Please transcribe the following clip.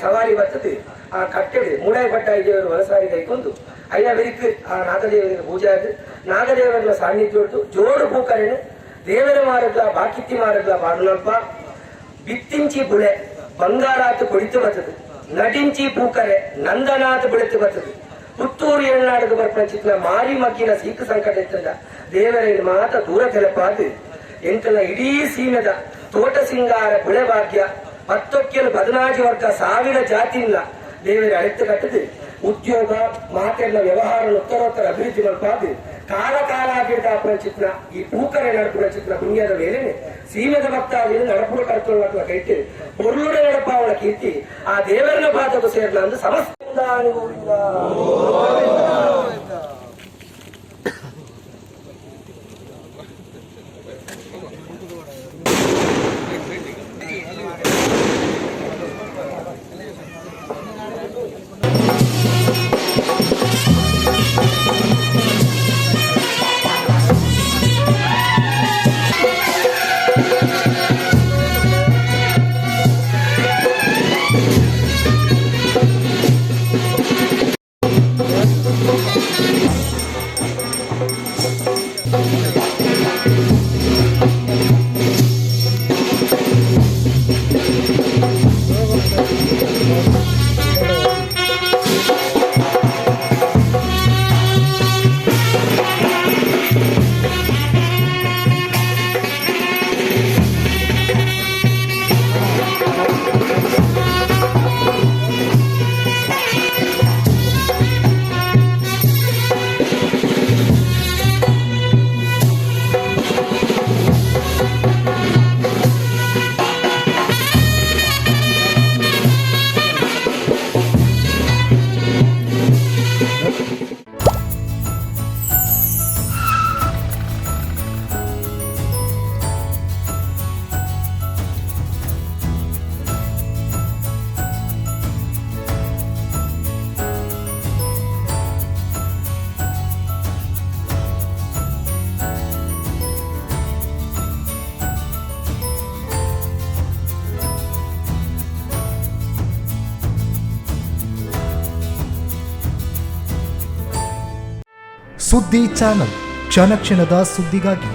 ಸವಾರಿ ಬರ್ತದೆ. ಆ ಕಟ್ಟೆಡ್ ಮೂಡಾಯಿ ಪಟ್ಟಾಯಿ ದೇವರು ವಲಸಾರಿ ಕೈಕೊಂಡು ಐನ ಬೆರಿಕ್ ಆ ನಾಗದೇವರಿಗೆ ಪೂಜೆ ಆದ್ ನಾಗದೇವರ ಸಾನ್ನಿಧ್ಯ ಉಂಟು. ಜೋಡು ಪೂಕರೇನು ದೇವರ ಮಾರಗ್ಲ ಬಾಕಿತ್ತಿ ಮಾರಗ್ಲ ಪಾಡುನಲ್ಪ ಬಿತ್ತಿಂಚಿ ಬುಳೆ ಬಂಗಾರಾತು ಕೊಡಿತು ಬರ್ತದೆ. ನಟಿಂಚಿ ಪೂಕರೆ ನಂದನಾಥ ಬೆಳೆತು ಬರ್ತದೆ. ಪುತ್ತೂರು ಎಳ್ನಾಡುಗೆ ಬರ್ಪಣ ಚಿತ್ನ ಮಾರಿ ಮಗ್ಗಿನ ಸೀಕು ಸಂಕಟ ಇತ್ತಂದ ದೇವರ ಮಾತ ದೂರ ತೆಲಪಾದು ಎಂಕಲ್ನ ಇಡೀ ಸೀಮೆದ ತೋಟ ಸಿಂಗಾರ ಬುಳೆ ಭಾಗ್ಯ ಪತ್ತೊಕ್ಕೆಲು ಬದನಾಜಿ ವರ್ಗ ಸಾವಿರ ಜಾತಿ ಇಲ್ಲ ದೇವರ ಅಳೆತ್ತು ಕಟ್ಟದು ಉದ್ಯೋಗ ಮಾತೆಲ್ಲ ವ್ಯವಹಾರ ಉತ್ತರೋತ್ತರ ಅಭಿವೃದ್ಧಿ ಮಲ್ಪಾದು ಕಾಲ ಕಾಲ ಆಗಿರ್ದ ಚಿತ್ರ ಈ ಪೂಕರೆ ನಡಪುರ ಚಿತ್ರ ಪುಣ್ಯದ ಮೇಲೆ ಸೀಮೆದ ಭಕ್ತಾದಿನ ನಡಪುರ ಕರ್ತೊಳ್ಳುವ ಕೈಟ್ ಪೊರ್ಲುಡ ನಡಪಾವಳ ಕೀರ್ತಿ ಆ ದೇವರನ ಪಾದಕ್ಕೂ ಸೇರ್ಲ ಅಂದು ಸಮಸ್ತ ಗೋವಿಂದ. ಸುದ್ದಿ ಚಾನಲ್, ಕ್ಷಣ ಕ್ಷಣದ ಸುದ್ದಿಗಾಗಿ.